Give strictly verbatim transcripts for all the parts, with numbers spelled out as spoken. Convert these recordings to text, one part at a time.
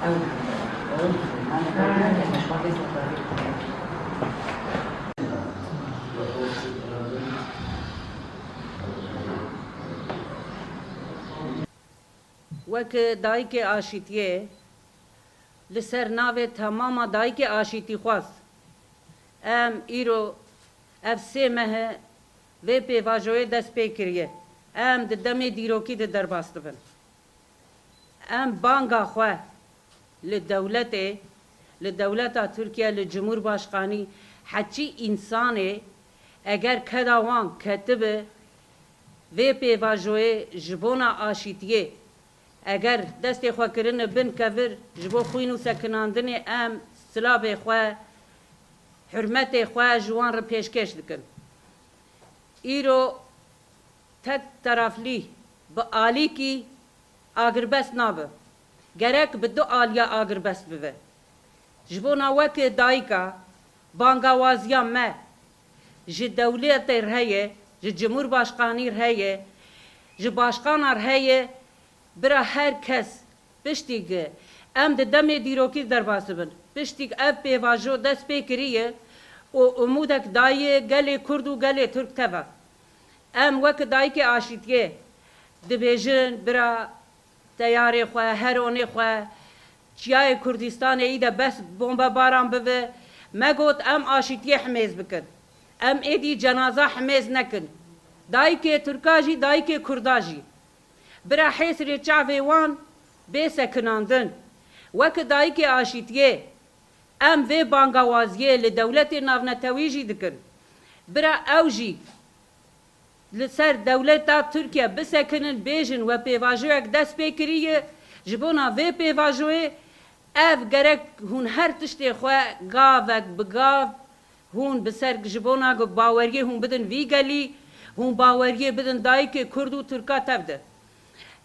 Wek dayikê aşîtiyê, li ser navê temama dayikê aşîtîxwaz, em îro ev sê meh e vê pêvajoyê dest pê kiriye. Em di demê dîrokî de derbas dibin. Em banga xwe li dewletê, li dewleta Tirkiye, li Cumhurbaşkanî, heçî însanê, eger keda wan ketibi vê pêvajoyê ji bona aşîtiyê, eger destê xwe kirine bin kevir ji bo xwîn û sekinandinê, em silabê xwe, hurmetê xwe ji wan re pêşkêş dikin. Îro tek teraflî, bi alîkî agirbest nabe. Gerek bi du aliya agirbest bibe. Ji bona weke dayika, bangawaziya me ji dewletê re heye, ji cumhurbaşkanî re heye, ji başkana re heye, bira her kes piştî ku em di demê dîrokî derbas dibin, piştî ku ev pêvajo dest pê kiriye û umûdek daye gelê Kurd û gelê Tirk teva. Em wek dayikê aşîtiyê dibêjin, bira teyarê xwe, heronê xwe, çiyayê Kurdistanê î de bes bombebaran bibe. Me got, em aşîtiyê himêz bikin. Em êdî cenaza himêz nekin. Dayikê Tirka jî, dayikê Kurda jî. Bira hêsirê çavê wan bê sekinandin. Wek dayikê aşîtiyê, em vê bangawaziyê li dewletê navnetewî jî dikin. Bira ew jî li ser dewleta Tirkiye bisekinin, bêjin we pêvajoyek dest pê kiriye, ji bona vê pêvajoyê ev gerek hûn her tiştê xwe gavek bi gav hûn bi ser ji bona ku baweriyê hûn bidin vî gelî, hûn baweriyê bidin dayikê Kurd û Tirka tev de.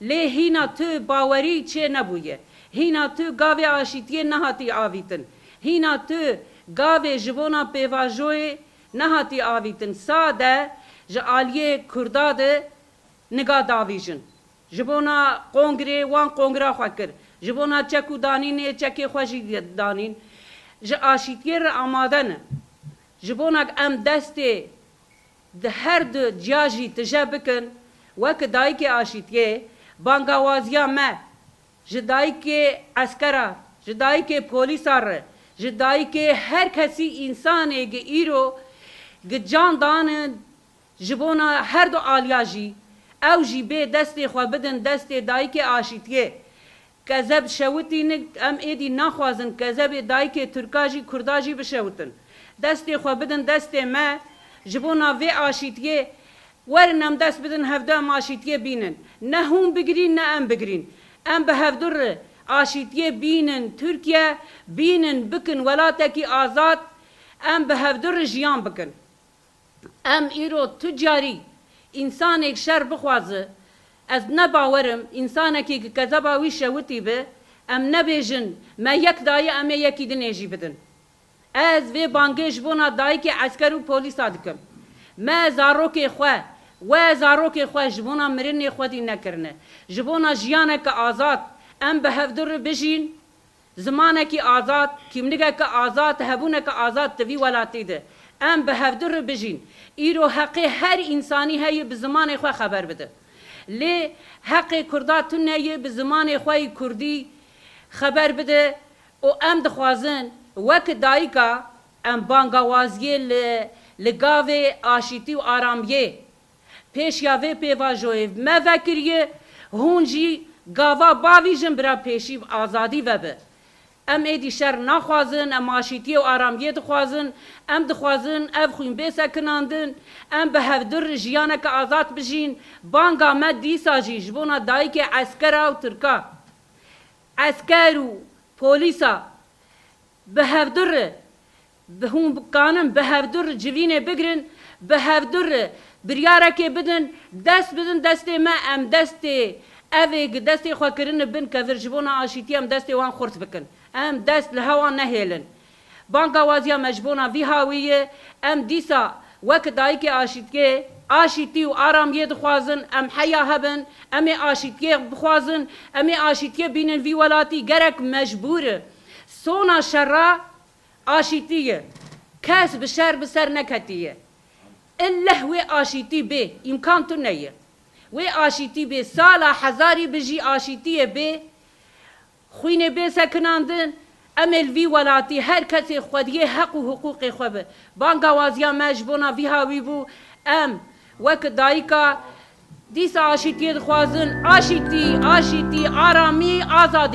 Lê hîna tu bawerî çê nebûye. Hîna tu gavê aşîtiyê nehatî avîtin. Hîna tu gavê ji bona pêvajoyê nehatî avîtin. Sade ji aliyê Kurda de niga davîjin. Ji bona kongrê wan kongra xwe kir. Ji bona çek û danînê çekê xwe jî danîn. Ji aşîtiyê re amade ne. Ji bona em destê di her du ciya jî tije bikin, wek dayikê aşîtiyê, bangawaziya me ji dayikê eskera, ji dayikê polîsa re, ji dayikê her kesî, însanê gi îro gi can dane ji bona her du aliya jî, ew jî bê destê xwe bidin destê dayikê aşîtiyê. Kezeb şewitîne, em êdî naxwazin kezebê dayikê Tirka jî Kurda jî bişewitin. Destê xwe bidin destê me, ji bona vê aşîtiyê werin em dest bidin hevdu em aşîtiyê bînin. Ne hûn bigirîn ne em bigirîn. Em bi hevdu re aşîtiyê bînin Tirkiye, bînin bikin welatekî azad, em bi hevdu re jiyan bikin. Em îro tu carî însanêk şer bixwaze, ez ne bawer im însanekî ki kezeba wî şewitî be, em nebêjin me yek daye, em ê yekî dinê jî bidin. Ez vê bangê ji bona dayikê esker û polîsa dikim. Me zarokê xwe, we zarokê xwe ji bona mirinê xwedî nekirine. Ji bona jiyaneke azad, em bi hevdu re bijîn. Zimanekî azad, kîmnigeke azad, hebûneke azad di vî welatî de. Em bi hevdu re bijîn. Îro heqê her însanî heye bi zimanê xwe xeber bide. Lê heqê Kurda tune ye bi zimanê xwe yî Kurdî xeber bide û em dixwazin wek dayika em bangawaziyê li, li gavê aşîtî û aramiyê Pêşiya vê pêvajoyê me vekiriye, hûn jî gava bavîjin bira pêşî azadî vebe. Em êdî şer naxwazin, em aşîtiyê û aramiyê dixwazin, em dixwazin ev xwîn bê sekinandin, em bi hevdu re jiyaneke azad bijîn. Banga me dîsa jî ji bona dayikê eskera û tirka, esker û polîsa, bi hevdu re, bi hûn kanin bi hevdu re civînê bigirin, bi hevdu re biryarekê bidin, dest bidin destê me, em destê evê gi destê xwe kirine bin kevir ji bona aşîtiyê em destê wan xurt bikin. Em dest li hewan nehêlin. Bangawaziya me ji bona vî hawî ye, em dîsa Wek dayikê aşîtiyê, aşîtî û aramiyê dixwazin, em heya hebin, em ê aşîtiyê bixwazin, em ê aşîtiyê bînin vî welatî, gerek mecbûr e. Sona şera aşîtî ye. Kes bi şer bi ser neketiye. Illeh wê aşîtî bê, îmkan tune ye. Wê aşîtî bê, sala hezarî bi jî aşîtiyê bê, xwînê bê sekinandin, em ê li vî welatî her kesê xwediyê heq û hiqûqê xwe bi. Bangawaziya me ji bona vî hawî bû, em wek dayika dîsa aşîtiyê dixwazin, aşîtî, aşîtî, aramî, azadî.